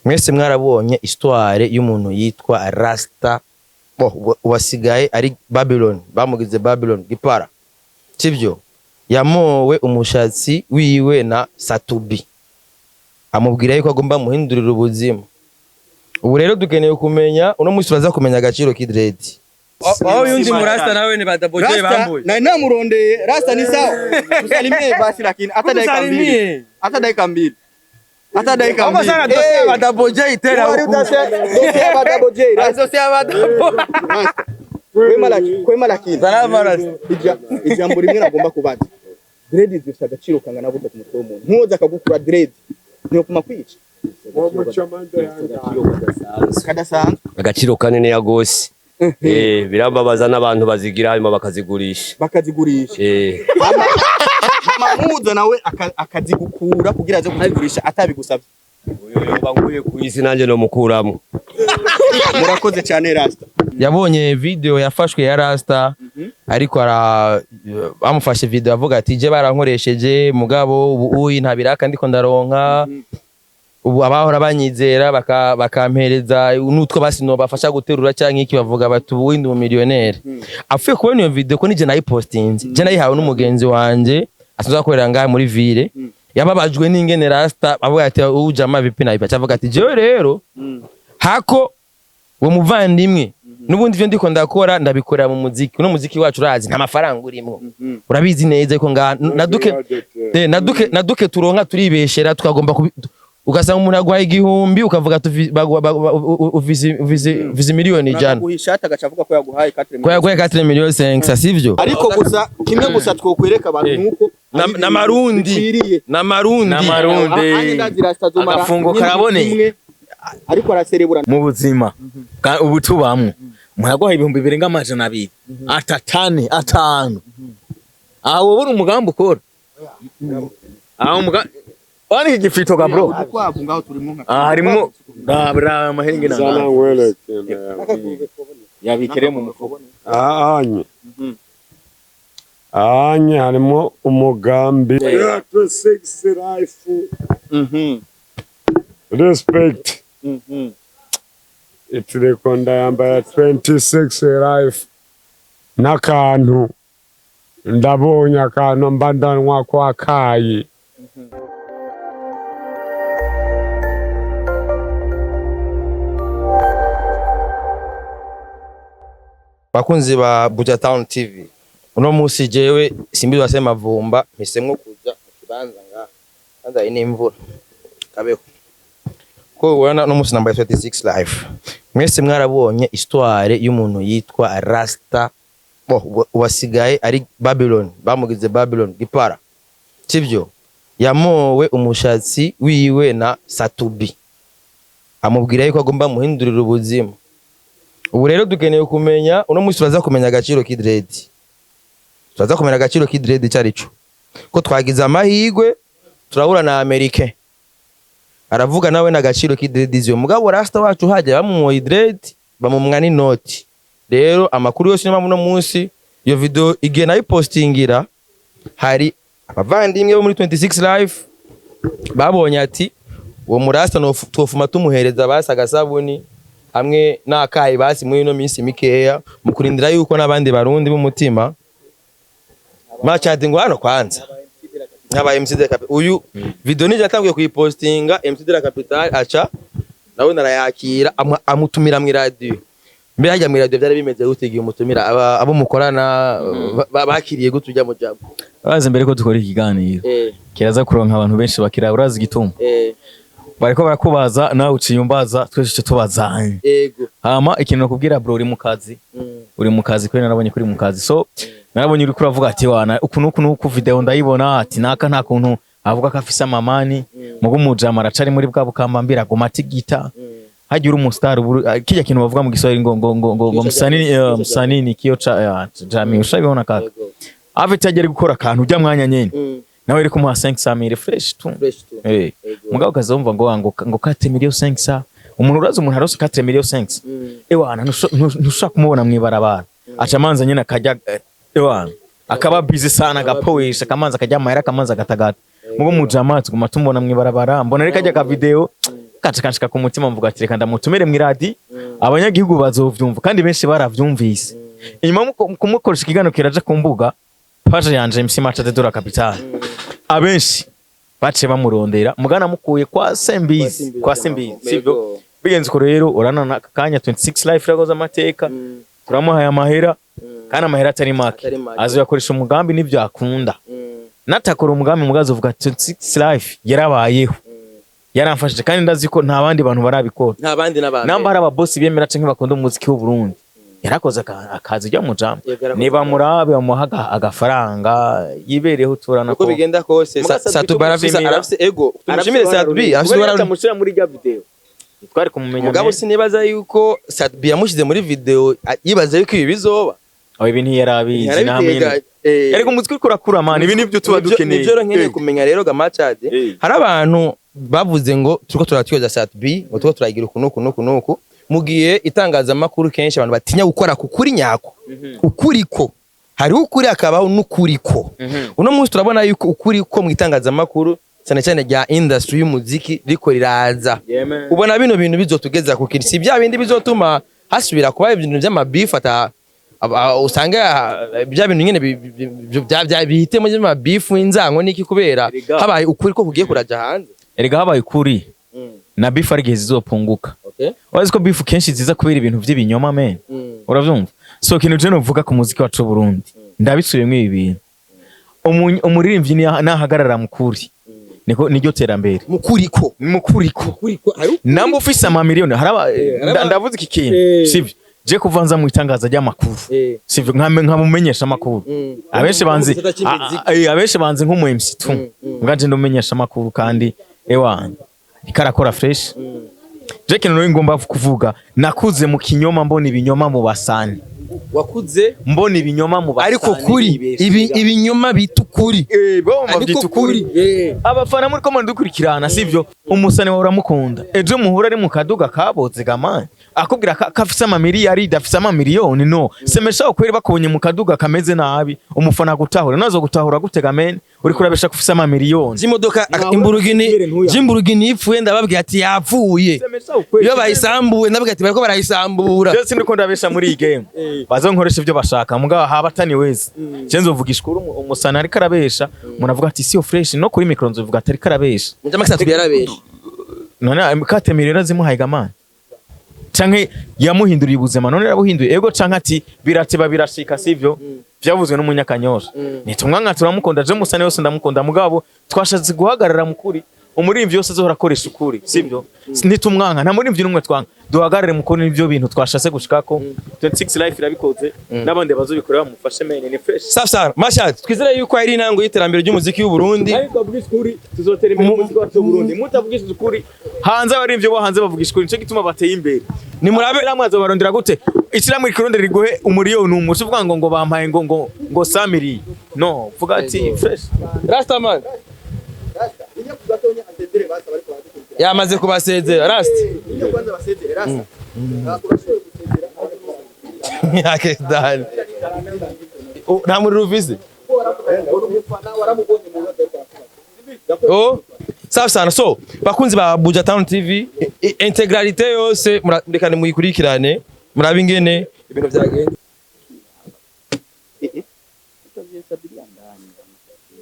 Mwese mwarabonye histoire y'umuntu yitwa Rasta bo wasigaye ari Babylon, bamugize Babylon gipara, sivyo? Yamowe umushatsi wiwe na Satubi, amubwira yuko agomba muhindurira ubuzima. Ubu rero dukeneye kumenya, uno munsi turaza kumenya agaciro k'idredi. Aho yundi murasta nawe ni badaboje Rasta bambuye. Na namurondeye Rasta ni sawa. Tusalimie basi, lakini hata dakika mbili. Hata dakika mbili. Hata dakika Hapo mbili. sana dosia badaboje itera Wari huku. dosia badaboje Rasta. Dosia badabo. Rasta. Kwema lakini, kwema lakini. Salama Rasta. Ijambo rimwe nagomba kubaza. Dread zifite agaciro kangana gute ku mutwe w'umuntu? Nkuwoza akagukura dread. Niyo kuma kwica. Kadasanzwe. Agaciro kanini ya gose. Birambabaza n'abantu bazigira hanyuma bakazigurisha. Bakazigurisha. Mamuza nawe akazigukura kugira aze kuzigurisha atabigusabye. Uyu yoba nkuye ku isi nanjye nomukuramo. Murakoze cyane Rasta. Yabonye video yafashwe ya Rasta, ariko ara bamufashe video avuga ati je barankoresheje, mugabo ubu uyi nta biraka ndiko ndaronka, ubu abahora banyizera bakampereza nutwo basi no bafasha guterura canke iki, bavuga bati ubu ndi umiliyoneri. Apfuye kubona iyo video ko nije nayipostinze, je nayihawe n'umugenzi wanje asanzwe akorera ngaha muri ville, yababajwe n'ingene Rasta avuga ati ubu jama vipi na vipi, avuga ati jewe rero hako uwo muvandimwe n'ubundi ivyo ndiko ndakora ndabikorera mu muziki. Uno muziki wacu urazi nta mafaranga urimo, urabizi neza ko nga naduke naduke turonka turibeshera, tukagomba ugasanga umuntu aguhaye 1000 ukavuga ufise 100,000,000. Naguha ishati agaca avuga ko yaguhaye 4 ko yaguhaye 4 millions 5, sivyo? Ariko gusa kimwe gusa twokwereka abantu nuko Na marundi. bikwiriye. Na marundi. Na marundi. Anye ndazi Rasta zomara Agafungo nyine karaboneye. kimwe, ariko araserebura. Mu buzima ubu tubamwo umuntu aguha 2200, 3, 4, 5, aho wowe uri umugambi ukora aho umugambi wani iki gifito ga bro. Udukwavu ngaho turimo nka Ah, harimwo rabra amahenge na Zana nkwereke. yabikere mu mufuko. Ahanye ahanye harimo umugambi 26 life. Respect. Itireko ndayambara 26 life n'akantu ndabonye akantu mba ndanywa kwa kayi. Bakunzi ba Buja Town TV, uno musi jewe simbi wase mavumba mpisemwo kuja mu kibanza ngaha kandi hari n'imvura kabeho ko ubona no musi nambaye 26 life. Mwese mwarabonye histoire y'umuntu yitwa Rasta bo wasigaye ari Babylon, bamugize Babylon gipara, sivyo? Yamowe umushatsi wiwe na Satubi, amubwira yuko agomba muhindurira ubuzima. Ubu rero dukeneye kumenya, uno munsi turaza kumenya agaciro k'idredi, turaza kumenya agaciro k'idredi icyo ko twagize amahirwe turahura na Amerike aravuga nawe n'agaciro k'idredi ziyo, mugabo Rasta wacu hajya bamumuye idredi bamumwa n'inoti. Rero amakuru yose niyo mpamvu uno munsi iyo video igihe nayipostingira hari abavandimwe bo muri 26 life babonye ati uwo murasta twofuma tumuhereza basi agasabuni hamwe n'akayi basi muri ino minsi mikeya mu kurindira yuko n'abandi barundi b'umutima macadi ngo hano kwanza nk'aba MC de la Capital. Uyu video nije yatanguye kuyipostinga, MC de la Capital aca nawe narayakira amutumira mu radio. Mbe hajya mu radio byari bimeze gute igihe umutumira abo mukorana bakiriye gute ujya mu jambo? Bazi mbere ko dukora ikiganiro kiraza kuronka abantu benshi bakira, urazi igituma bariko barakubaza nawe uciye umbaza, twese ico tubazanye. Ego. Hama ikintu nakubwira bro, uri mu kazi. Uri mu kazi kweri, narabonye kuri mu kazi, so narabonye uriko uravuga ati wana uku nuku nuku, video ndayibona ati naka nta kuntu avuga ko afise amamani mugo umujama aracari muri bwa bukambambira aguma atigita. Hajya uri umustar ubu kirya kintu bavuga mu Giswahili ngo ngo ngo ngo ngo msanii, msanii ni kio cha jamii, ushabibona kaka? Ave cyagera gukora akantu ujya mwanya nyene nawe uri kumuha 500 mille fresh tu. Fresh tu. Mugabo ukazumva ngo ngo ngo 4 millions 500, umuntu urazi umuntu arose 4 millions 500, ewana ntushobora kumubona mwibarabara, aca amanza nyene akajya, ewana akaba busy sana, agapoesha akamanza akajya amahera akamanza agatagata. Mugo mujama tuguma tumubona mwibarabara, mbona reka ajya ka video. Kaca kanshika ku mutima, mvuga ati reka ndamutumire mw'iradi, abanyagihugu bazovyumva, kandi benshi baravyumvise. Inyuma kumukoresha ikiganiro kiraja ku mbuga, page yanje MC Macha de la Capitale, abenshi baciye bamurondera mugana mukuye kwa Sembizi, kwa Sembizi, sivyo? Bigenze uko rero, uranana aka kanya 26 Life irakoze amateka, turamuhaye amahera, kandi amahera atari make. Atari make. Azoyakoresha umugambi n'ibyo akunda, natakora umugambi mugazi uvuga 26 Life yarabayeho, yaramfashije, kandi ndazi ko nta bandi bantu barabikora. Nta bandi n'abandi. Namba hari ababosi bemera canke bakunda umuziki w'u Burundi, yarakoze akazi ujya mu jambo. Yego, yarakoze. Niba murabe bamuha agafaranga yibereho, turana. Uko bigenda kose, Muga Sat B Sat B arafise tumushimira. arafise ego, tumushimire Sat B, arafise uruhara. Atamushira muri rya video twari kumumenya. Mugabo sinibazza yuko Sat B yamushize muri video yibaza yuko ibi bizoba. Aho ibi ntiyarabizi namwe. Yarabitega, Ariko umuziki uriko urakura, man, ibi nivyo tuba dukeneye. Nivyo rero nkeneye kumenya rero gamacade. Hari abantu bavuze ngo turiko turatyoza Sat B, ngo turiko turagira uku nuku nuku nuku, mu gihe itangazamakuru kenshi abantu batinya gukora ku kuri nyako, ukuri ko hariho ukuri hakabaho n'ukuri ko. Uno munsi turabona yuko ukuri ko mu itangazamakuru, cyane cyane rya industry y'umuziki, riko riraza. Yeah, man. Ubona bino bintu bizotugeza ku kintu, si bya bindi bizotuma hasubira kuba ibintu by'amabifu ata usanga bya bintu nyene bihitemo by'amabifu, inzango n'iki, kubera Erega. habaye ukuri ko kugiye kuraja hanze. Erega habaye ukuri na beef ari igihe zizopunguka. Urazi ko beef kenshi ziza kubera ibintu vy'ibinyoma, men. Uravyumva? So ikintu je novuga ku muziki wacu w'Uburundi, ndabisubiyemwo ibi bintu. Umuririmbyi nahagarara mu kuri, niko niryo terambere. Mukuri ko Mu kuri ko kuri ko hari namba ufise amamiliyoni haraba ndavuze iki kintu, sivyo? Je kuva nza mu itangaza ry'amakuru, sivyo, nkamumenyesha amakuru, abenshi banzi Mu gisata c'imiziki. abenshi banzi nk'umu MC tu, mbwa je ndumenyesha amakuru, kandi ewa ikarakora fresh. Je kintu nari ngomba kuvuga, nakuze mu kinyoma, mbona ibinyoma mu basani. Wakuze Mbona ibinyoma mu basani. Ariko kuri ibi ibinyoma bita ukuri. Bo Ariko bavyita ukuri. Abafana muri ko dukurikirana, sivyo? Umusani wawe uramukunda, ejo muhura ari mu kaduga kaboze gamani, akubwira ko afise amamiliyari, afise amamiliyoni, no semesha ukweri. Bakubonye mu kaduga kameze nabi, umufana gutahura nazo gutahura gute gamene uriko urabesha ko ufise amamiliyoni? Z'imodoka imburugini, z'imburugini ipfuye, ndababwira ati yapfuye. Semesha ukweri. Iyo bayisambuye, ndababwira ati bariko barayisambura. Je sindiko ndabesha muri iyi game, bazonkoresha ivyo bashaka, mugabo haba atani wese je nzovugisha ukuri. Umusani ariko arabesha, umuntu avuga ati siyo fresh, no kuri micro nzovuga ati ariko arabesha. Mujama Sat B yarabesha. None katemire zimuhaye gamani canke yamuhinduriye ubuzima? None yarabuhinduye ego, canke ati birateba birashika, sivyo? Vyavuzwe n'umunyakanyosha, nitumwanka turamukunda. Je musani wese ndamukunda, mugabo twashatse guhagarara mu kuri. Umuririmbyi wese azohora akoresha ukuri, sivyo? Nitumwanka, nta muririmbyi n'umwe twanka, duhagarare mu kuri, nivyo bintu twashatse gushikako. 26 Life irabikoze, n'abandi bazobikora bamufashe, mene ni fresh. Safi sana Masha, twizere yuko ari intango y'iterambere ry'umuziki w'u Burundi. Ariko avugisha ukuri tuzotera imbere umuziki wacu w'u Burundi. Mutavugishije ukuri hanze, abaririmbyi bo hanze bavugisha ukuri, nico gituma bateye imbere. Nimurabe. Ishirahamwe azobarondera gute? Ishirahamwe rikirondera riguhe umuriyoni umwe, uvuga ngo bampaye ngo samiri, no vuga ati fresh. Rastaman yamaze kubasezera, Rasta. Iyo kwanza basezere, Rasta. Urashoboye gusezera. Yake dani. Oh, nta muriro ufise. Waramubonye mu bibazo ariko arakubaza. Oh, safi sana. So bakunzi ba Buja Town TV, intégralité yose reka muyikurikirane, murabe ingene ibintu vyagenze.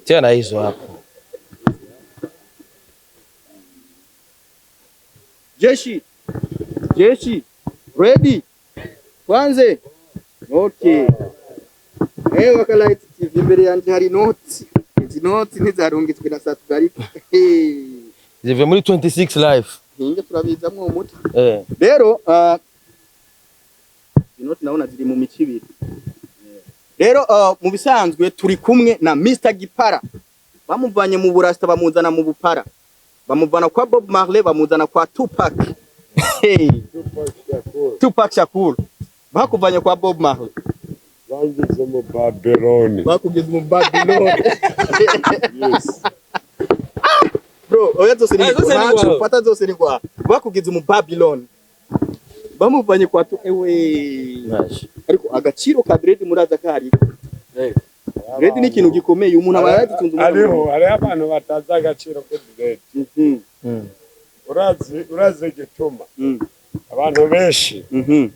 Tena hizo hapo. Jeshi, jeshi, ready? Kwanze. Okay. Wakalight TV, imbere yanje hari noti. Izi noti ntizarungitswe na Sat B, ariko. Zivuye muri 26 Life. Hinge turabizamwo umuti. Rero izi noti nabona ziri mu mico ibiri. Rero mu bisanzwe turi kumwe na Mr Gipara. Bamuvanye mu burasta bamuzana mu bupara. Bamuvana kwa Bob Marley bamuzana kwa Tupac. Hey. Tupac Shakur. Bakuvanye kwa Bob Marley. Bangize mu Babyloni. Bakugeze mu Babylon. Yes. Bro, oya zose ni Eh, zose ni ntaco, gwawe. fata zose ni gwa. Bakugeze mu Babylon. Bamuvanye kwa tu ewe. Ariko agaciro ka dread muraza kari. Dread ni ikintu gikomeye, umuntu aba yaragitunze umwana. Hariho abantu batazi agaciro k'udiredi. Urazi igituma abantu benshi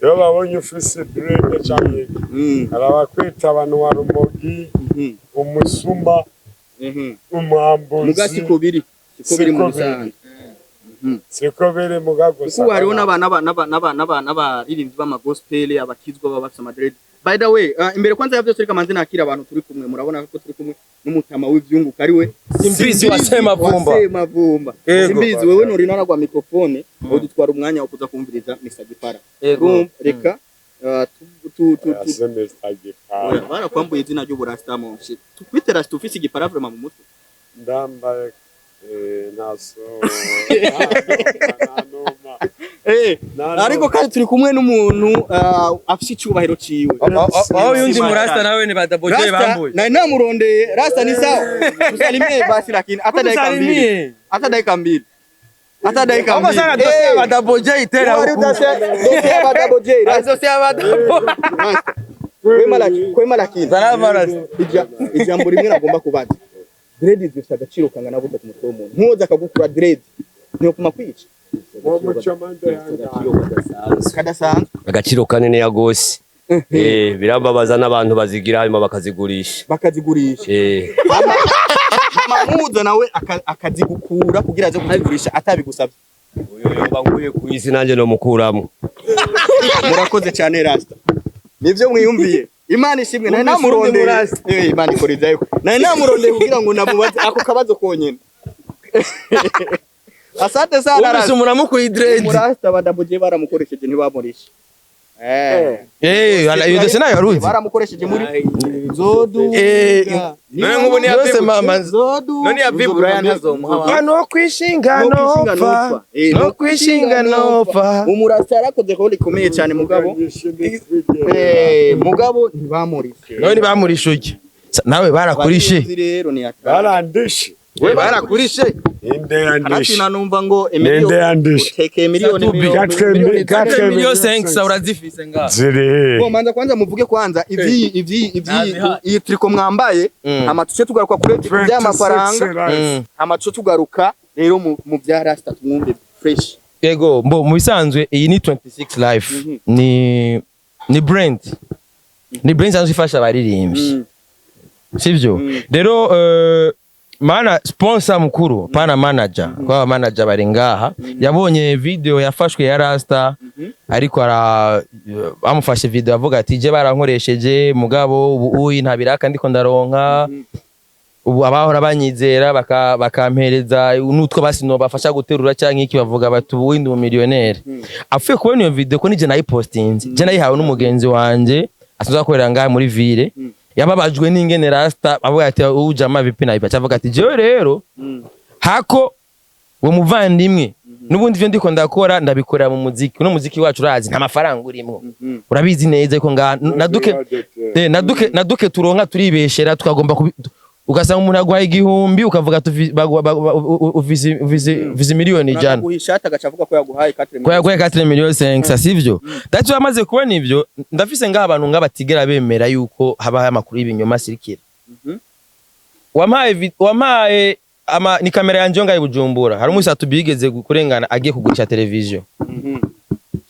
iyo babonye ufise dread canke iki, hari abakwita abantu wa rumogi, umusuma, umwambuzi. Muga siko biri, siko biri mu Siko biri. bisanzwe. Siko biri muga gusa. Kuko hariho n'abaririmbyi b'amagospel, abakizwa baba bafise amadread. By the way, imbere kwanza ya byose, reka manze nakira abantu turi kumwe. Murabona ko turi kumwe n'umutama w'ivyunguka, ari we Simbizi wa Semavumba. Wa Semavumba. Yego. Simbizi, wewe nuri naragwa microphone, udutwara umwanya wo kuza kumviriza Mr Gipara. Yego. Urumva, reka tu tu tu tu Ase Mr. Gipara. Oya, barakwambuye izina ry'uburasta mon shit. Tukwite rasta ufise igipara vraiment mu mutwe? Ndambaye ntaso nta numa. Nta Ariko numa. kandi turi kumwe n'umuntu afise icyubahiro ciwe. Aho yundi murasta nawe ni badaboje Rasta, bambuye. na namurondeye. Rasta, ni sawa, tusalimie basi, lakini hata dakika 2, Tusalimie. hata dakika 2, hata dakika Kama 2. sana dossier ya badaboje itera Wari huku. dossier ya badaboje, Rasta. Dossier ya badabo. Rasta. Kwema lakini, kwema lakini. Salama rasta. Ijambo rimwe nagomba kubaza: dread zifite agaciro kangana gute ku mutwe w'umuntu? Nkuwoza akagukura dread, ntiyopfuma kwica? Uwo mucamande yangaye. Kadasanzwe. Agaciro kanini ya gose. Birambabaza n'abantu bazigira hanyuma bakazigurisha. Bakazigurisha. Mamuza nawe akazigukura kugira aze kuzigurisha atabigusabye. Uyo yoba nkuye ku isi nanjye nomukuramo. Murakoze cyane Rasta, nivyo mwiyumviye. Imana ishimwe, nari namurondeye. Imana ikora ibyayo. Nari namurondeye kugira ngo namubaze ako kabazo konyene. Asante sana Wumvise Rasta. umuntu amukuye dread. Murasta badabuje baramukoresheje, ntibamurishe. Ala iyo dossier nayo waruzi. Baramukoresheje muri zodu. None nk'ubu ni Yose mama. Zodu. None ya Vibura ntazomuha. No kwishinga nopfa. No kwishinga nopfa. Umurasta yarakoze role ikomeye cyane, mugabo mugabo ntibamurishe. None bamurishe ujye. Nawe barakurishe. Abarinzi rero ni atari. Barandishe. We barakurishe. Inde yandishe. Ati numva ngo Ninde yandishe? Utekeye miliyoni Satubi. Quatre Million 5 urazifise ngaho. Ziri. Bo manza kwanza muvuge kwanza ivyi iyi triko mwambaye, hama tuce tugaruka kuri by'amafaranga, hama tuce tugaruka rero mu bya Rasta, tumwumve fresh. Yego, mbo mu bisanzwe iyi ni 26 Life. Ni brand. Ni brand isanzwe ifasha abaririmbyi. Sivyo? Rero mana sponsor mukuru, pana manager, kwa manager bari ngaha, yabonye video yafashwe ya Rasta, ariko ara amufashe video avuga ati: "Je barankoresheje, mugabo ubu uyi nta biraka ndiko ndaronka, ubu abahora banyizera bakampereza nutwo basi no bafasha guterura cyangwa iki, bavuga bati ubu ndi umiliyoneri." Apfuye kubona iyo video ko nije nayipostinze, je nayihawe n'umugenzi wanje asanzwe akorera ngaha muri ville, yababajwe n'ingene Rasta avuga ati: "Ubu jama vipi?" Nayipa avuga ati: "Jewe rero hako uwo muvandimwe, n'ubundi ivyo ndiko ndakora ndabikorera mu muziki. Uno muziki wacu urazi nta mafaranga urimo, urabizi neza ko ngaha naduke naduke turonka turibeshera, tukagomba ugasanga umuntu aguhaye 1000, ukavuga ati ufise 100,000,000." Naguha ishati agaca avuga ko yaguhaye 4 Ko yaguhaye 4 millions 5, sivyo? That's why amaze kubona ivyo, ndafise ngaha abantu nga batigera bemera yuko habaho amakuru y'ibinyoma sirikira. Wampaye ama ni kamera yanje yo ngaha i Bujumbura. Hari umunsi atubigeze kurengana agiye kugurisha televiziyo,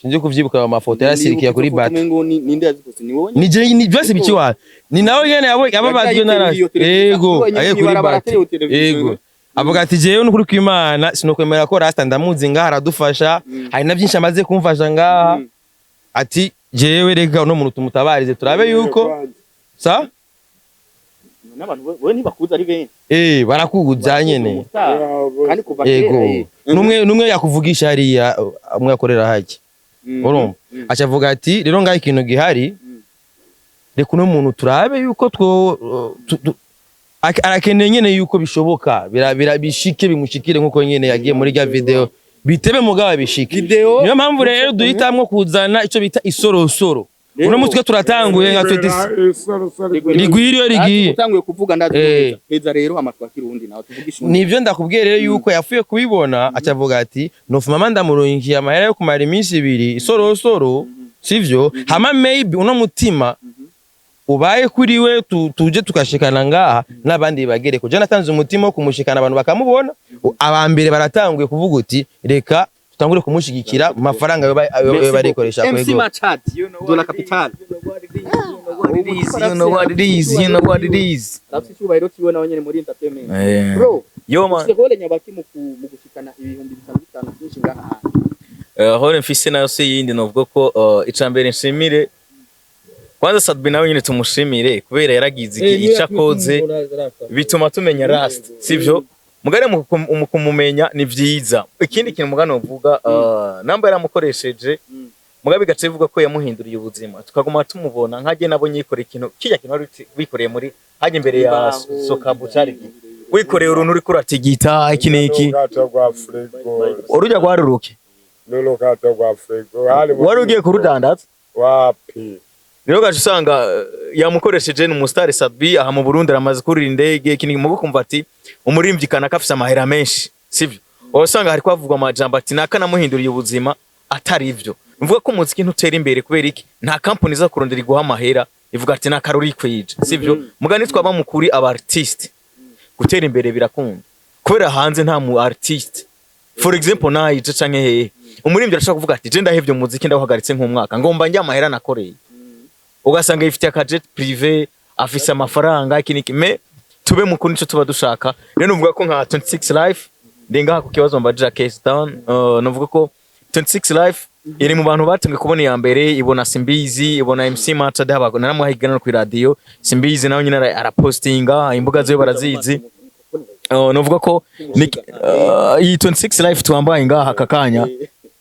sinzi kuvyibuka, ayo mafoto yarasirikiye kuri bati. Umengo ninde yazikoze? Ni wowe? Ni je ni byose bikiwa ni nawe nyene yababajwe na Yagiye iyo televiziyo, yego wenyine agiye kuri mw'ibarabara bati. ateruye televiziyo. Yego, avuga ati: "Jewe n'ukuri kw'Imana sinokwemera ko Rasta ndamuzi ngaha aradufasha, hari na byinshi amaze kumfasha ngaha." Ati: "Jewe reka uno muntu tumutabarize turabe yuko sa." N'abantu wewe ntibakuza ari benshi. Barakuguza nyene. Kandi kuva Yego. kera. Numwe yakuvugisha hariya, umwe akorera hajya, urumva, aca avuga ati: "Rero ngaho ikintu gihari, reka uno muntu turabe yuko two arakeneye nyene yuko bishoboka bishike bimushikire nkuko nyene yagiye muri rya video, bitebe mugabo bishike." Video. Niyo mpamvu rero duhitamwo kuzana ico bita isorosoro. Uno mutwe turatanguye nka 20 rigwira iyo rigiye. Utanguye kuvuga ndazi. Heza rero amatwi akirundi nawe tuvugisha undi. Nivyo ndakubwiye rero yuko yapfuye kubibona, aca avuga ati: "Nofu mama ndamurungikiye amahera yo kumara iminsi 2 isorosoro, sivyo? Hama maybe uno mutima Ubaye kuri we tuje tukashikana ngaha n'abandi bagere ko. Je natanze umutima wo kumushikana, abantu bakamubona. Abambere baratanguye kuvuga uti reka tutangure kumushigikira mu mafaranga yo barikoresha. MC Kwego. Machad de la capitale. You know what it is, you know what it is. Arafise icyubahiro ciwe nawe nyene muri entertainment. Eh. Bro, Yo man. ufise role nyabaki mu gushikana 5000 byinshi ngaha hantu? Hore mfise nayo si yindi, novuga ko ica mbere nshimire kwanza Sadbi, nawe nyine tumushimire kubera yaragize iki ico akoze bituma tumenya Rasta, sivyo? Mugare mu kumumenya ni vyiza. Ikindi kintu mugano novuga, namba yaramukoresheje mugabe bigaca bivuga ko yamuhinduriye ubuzima, tukaguma tumubona nkaje nabonye yikoreye ikintu, kijya kintu wari wikoreye muri hajya imbere ya Imbaho, Sokabu, cari wikoreye uruntu uriko uratigita iki n'iki. N'urukato rwa frigo. Urujya rwaruruke. N'urukato rwa frigo hari Wari ugiye kurudandaza? Wapi. Rero gaje usanga yamukoresheje, ni umusitari Sadbi aha mu Burundi, aramaze kurira indege iki n'iki, mugo kumva ati umurimbyi kanaka afise amahera menshi, sivyo? Usanga hariko havugwa amajambo ati naka namuhinduriye ubuzima, atari ivyo. Mvuga ko umuziki ntutera imbere kubera iki? Nta company iza kurondera iguha amahera ivuga ati nakaruri kwije, sivyo? Mugani twaba mukuri aba artiste, gutera imbere birakunda kubera hanze nta mu artiste, for example nayije canke hehe, umurimbyi arashobora kuvuga ati je ndahevye umuziki, ndawuhagaritse nk'umwaka, ngomba njye amahera nakoreye, ugasanga yifitiye aka jet privé, afise amafaranga iki niki. Me tube mukuri, nico tuba dushaka. Rero nuvuga ko nka 26 Life, ndi ngaha ku kibazo mbajira case down, nuvuga ko 26 Life iri mu bantu batumwe kubona iya mbere, ibona Simbizi, ibona MC Machad, haba naramuhaye ikiganiro ku radio. Simbizi nawe nyine arapostinga, imbuga ziwe barazizi. Nuvuga ko iyi 26 Life twambaye ngaha aka kanya,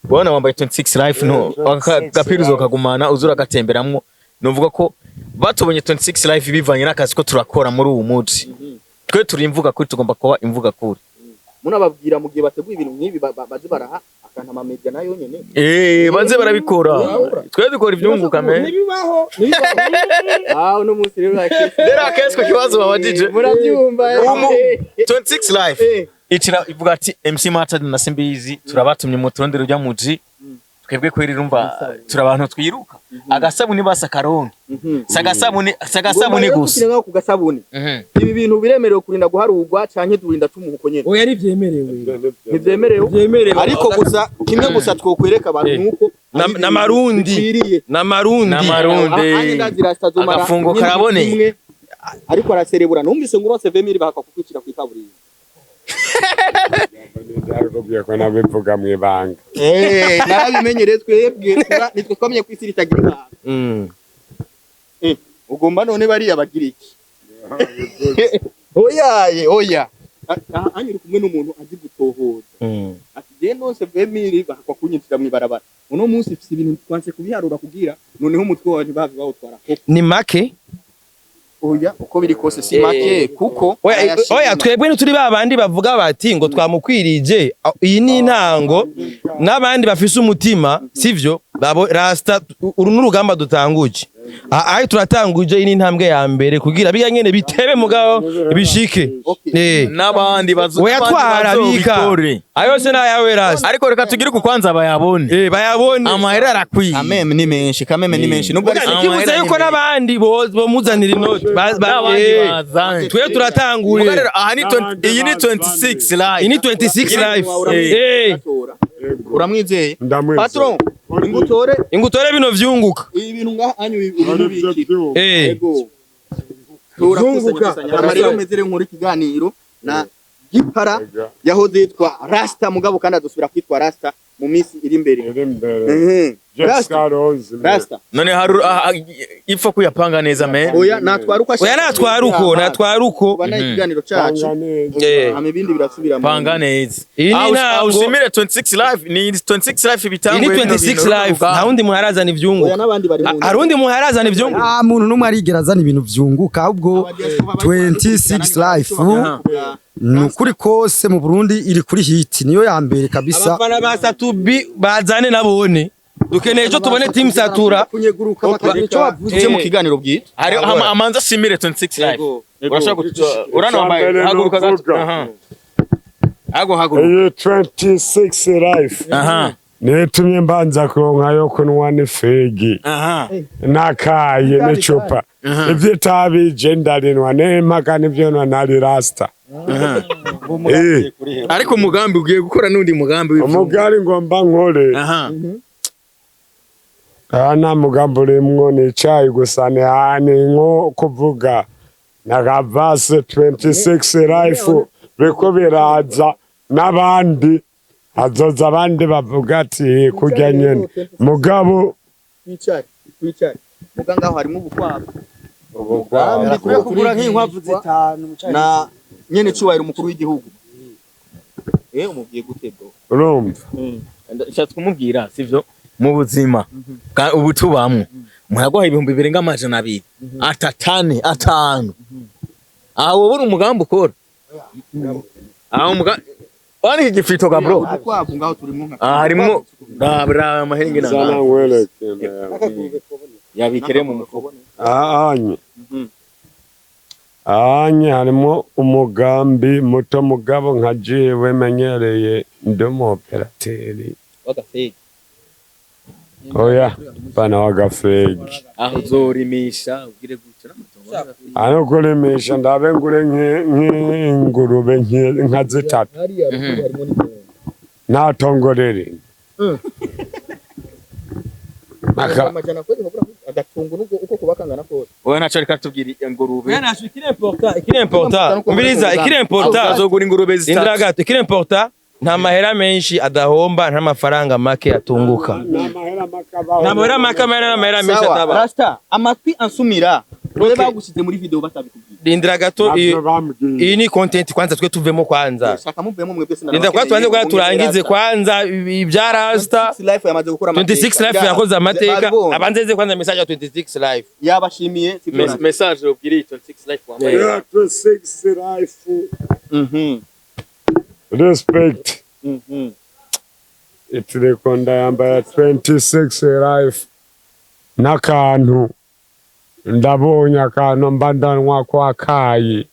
ubona wambaye 26 Life, no aka gapira uzokagumana uzura agatemberamwo. Nuvuga ko batubonye 26 Life bivanye n'akazi ko turakora muri uwu muji. Twe turi imvuga kuri, tugomba kuba imvuga kuri. Munababwira mu gihe bateguye ibintu nk'ibi baze baraha akantu amamedia nayo nyene. Eh, baze barabikora, twe dukora ivyunguka me. Ntibibaho. Ah, uno munsi rero akesi. Rero akesi ku kibazo babajije. Murabyumva. Umu 26 Life icira ivuga ati MC Machad na Simbizi turabatumye mu turondero rya muji. Twebwe kweri rumva turi abantu twiruka agasabuni, basa karonke sagasabuni, sagasabuni gusa. Gusa ku gasabuni. Ibi bintu biremerewe kurinda guharurwa canke turinda tumuhuko nyene? Oya, ntibyemerewe. Ntibyemerewe. Ntibyemerewe. Ariko gusa kimwe gusa twokwereka abantu nuko N'amarundi. bikwiriye. N'amarundi. N'amarundi. Ahanye ndazi Rasta azomara Agafungo nk'indwi karaboneye. imwe, ariko araserebura, numvise ngo urose 20 bahakwa kukwicira kw'ikaburimbo. Ndakubwiye ko nabivuga mu ibanga. Eh, narabimenyereye, twebwe nitwe twamenye ko isi ritagira ibanga. Eh, ugomba none bariya bagira iki? Oya ye, oya. Aha uri kumwe n'umuntu azi gutohoza. Ati je nose 20 bahakwa kunyinjira mw'ibarabara. Uno munsi mfise ibintu twanse kubiharura kugira noneho umutwe wawe ntibave bawutwara koko. Ni make. Oya, uko biri kose si make kuko Oya. arayashima. Oya, twebwe ntituri ba bandi bavuga bati ngo twamukwirije. Iyi ni intango n'abandi bafise umutima, sivyo? Babo Rasta, uru n'urugamba dutanguje. Aho turatanguje, iyi ni intambwe ya mbere kugira biga nyene bitebe mugabo bishike. N'abandi bazo Oya, twara bika. bazobikore. Ayo se nayawe Rasta. Ariko reka tugire ku kwanza bayabone. Eh, bayabone. Amahera arakwiye. Kameme ni menshi, kameme ni menshi nubwo ari Ikibuze yuko n'abandi bomuzanira inoti. N'abandi bazanye. Twe turatanguye. Muga rero aha ni 20, iyi ni 26 Life. Iyi ni 26 Life. Eh. Uramwizeye? Ndamwizeye. Patron, ingutore. Ingutore bino vyunguka. Ibi bintu ngaha anyu ubibikira. Eh. Ego. Turakusanya. Hama rero meze rero nkora ikiganiro na Gipara yahoze yitwa Rasta, mugabo kandi adusubira kwitwa Rasta mu minsi iri imbere. Iri imbere. Rasta. Jessica Rose. Rasta. None haru ipfa kuyapanga neza me. Oya, natwara uko Oya, natwara uko, natwara uko. Tubana ikiganiro cacu. Panga neza. Eh. Hama ibindi birasubira mu Panga neza. Iyi ni intango. Ushimire 26 Life, ni 26 Life Iyi bitangwe. ni 26 Life. Nta wundi muharazana Oya, ivyunguka. n'abandi bari mu Hari undi muharazana ivyunguka. Nta muntu n'umwe arigera azana ibintu vyunguka, ahubwo 26 Life ni ukuri kose mu Burundi iri kuri hit, niyo ya mbere kabisa. Abafana ba Satubi bazane nabone. Dukeneye ejo tubone team Satura. Kunyeguruka bakagira icyo bavuze. Tuje mu kiganiro bwite. Hari amanza ashimire 26 Life. Urashaka urana wambaye Icambere haguruka gato. novuga. Aha. Hago haguruka. Iyi 26 Life Aha. Nitumye mbanza kuronka yo kunywa n'ifegi n'akayi n'icupa. Ivy'itabi je ndarinwa n'impaka n'ivyo nwa nari rasta. Ariko umugambi ugiye gukora n'undi mugambi w'ivyuma. Umugari ngomba nkore. Aha nta mugambi urimwo, ni icayi gusa, ni nko kuvuga nakavase 26 Life biko biraza n'abandi, hazoza abandi bavuga ati kurya nyene mugabo. Twicare, twicare. Muga ngaho harimo ubukwavu. Ubukwavu. Kugura nk'inkwavu zitanu. Na nyene cubahiro umukuru w'igihugu. Umubwiye gute, bro? Urumva. Nshatse kumubwira, sivyo, mu buzima ubu tubamwo muraguha 200,000, 3, 4, 5, aho wowe uri umugambi ukora aho umugambi wani iki gifito ga, bro. Ubukwavu ngaho turimo nka Aha harimwo, raba amahenge Zana na nkwereke. Yabikere mu mufuko. Ahanye ahanye harimo umugambi muto, mugabo nka jewe menyereye ndi umu opérateur. W'agafegi. Oya bana, w'agafegi. Aho uzorimisha ubwire gutyo n'amatongo. Ano kurimisha ndabe ngure nk'ingurube nka zitatu. Hariya ruguru harimo n'itongo. Nta tongo riri. Amajana kwezi ngo agatungo nubwo uko kuba kangana kose. Wowe ntaco ariko atubwira ingurube. Ikiri important, umviriza, ikiri important. Azogura ingurube Indira zitatu. gato, ikiri important, nta mahera menshi adahomba, nta mafaranga make atunguka. Nta mahera make abaho. Nta mahera make amahera n'amahera menshi Sawa, ataba. Rasta, amatwi ansumira. Wewe bagushize muri video batabikubwiye. Rindira gato. Navyo bambwiye. Iyi ni content, kwanza twe tuvemo kwanza. Shaka muvemo mwebwe, sina. Rindira kwanza tubanze kwa turangize kwanza ibya Rasta. 26 Life yamaze gukora amateka. 26 Life yakoze amateka. Babibonye. Abanze ze kwanza message ya 26 Life. Yabashimiye, sibyo? Message ubwire 26 Life wambaye. Yeah, 26 Life. Respect. Itireko ndayambaye 26 Life n'akantu ndabonye akantu mba ndanywa kwa kayi.